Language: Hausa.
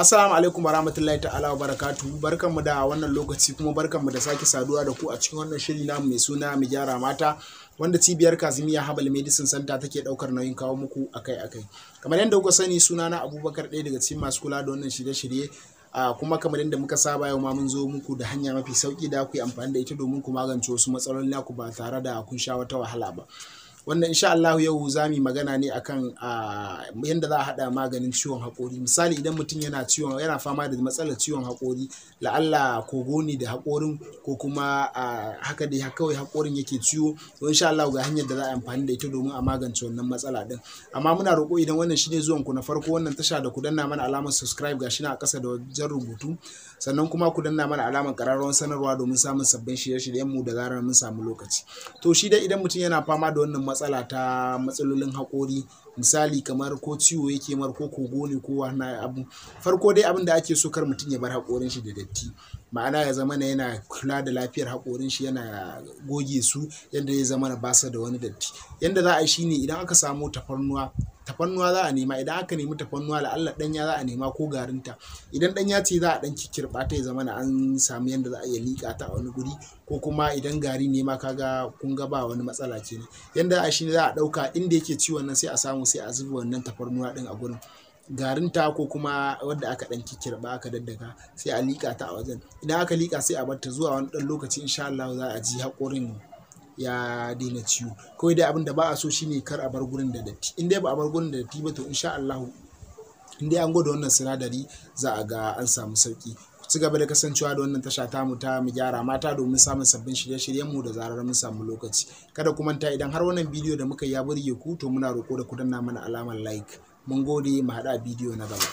Assalamu alaikum warahmatullahi ta'ala wa barakatuhu. Barkanmu da wannan lokaci kuma barkanmu da sake saduwa da ku a cikin wannan shiri namu mai suna Mu Gyara Mata, wanda cibiyar Kazimiya Herbal Medicine Center take daukar nauyin kawo muku akai-akai. Kamar yadda kuka sani, suna na Abubakar, ɗaya daga cikin masu kula da wannan shirye-shirye. Kuma kamar yadda muka saba, yau ma mun zo muku da hanya mafi sauki da ku yi amfani da ita domin ku magance wasu matsaloli naku ba tare da kun sha wata wahala ba. Wannan insha Allah yau za mu yi magana ne akan yadda za a haɗa maganin ciwon haƙori. Misali, idan mutum yana fama da matsalar ciwon haƙori, la'alla kogo ne da haƙorin ko kuma haka dai kawai haƙorin yake ciwo, to insha Allah ga hanyar da za a yi amfani da ita domin a magance wannan matsala din. Amma muna roƙo, idan wannan shine zuwan ku na farko wannan tasha, da ku danna mana alamar subscribe, gashi na a ƙasa da wajen rubutu, sannan kuma ku danna mana alamar ƙararrawar sanarwa domin samun sabbin shirye-shiryen mu da zarar mun samu lokaci. To shi dai idan mutum yana fama da wannan matsala ta matsalolin haƙori, misali kamar ko ciwo yake mar ko kogo ne ko wani abu, farko dai abin da ake so, kar mutum ya bar haƙorin shi da datti, ma'ana ya zama na yana kula da lafiyar haƙorin shi, yana goge su yadda ya zama na basa da wani datti. Yanda za a yi shine, idan aka samu tafarnuwa, tafarnuwa za a nema. Idan aka nemi tafarnuwa, la'alla ɗanya za a nema ko garinta. Idan ɗanya ce, za a ɗan kikkirɓa ta, ya zama na an samu yanda za a iya liƙa ta a wani guri, ko kuma idan gari ne ma, kaga kun ga ba wani matsala kenan. Yanda a shine, za a ɗauka inda yake ciwon nan, sai a samu sai a zuba wannan tafarnuwa ɗin a gurin, garinta ko kuma wadda aka ɗan kikkirɓa aka daddaka, sai a liƙa ta a wajen. Idan aka liƙa, sai a bar ta zuwa wani ɗan lokaci, insha Allah za a ji haƙorin ya daina ciwo. Kawai dai abin da ba a so shine kar a bar gurin da datti. In dai ba a bar gurin da datti ba, to insha Allah in dai an gwada wannan sinadari, za a ga an samu sauki. Ku ci gaba da kasancewa da wannan tasha tamu ta Mu Gyara Mata domin samun sabbin shirye-shiryen mu da zarar mun samu lokaci. Kada ku manta, idan har wannan bidiyo da muka yi ya burge ku, to muna roƙo da ku danna mana alamar like. Mun gode, mu haɗa bidiyo na gaba.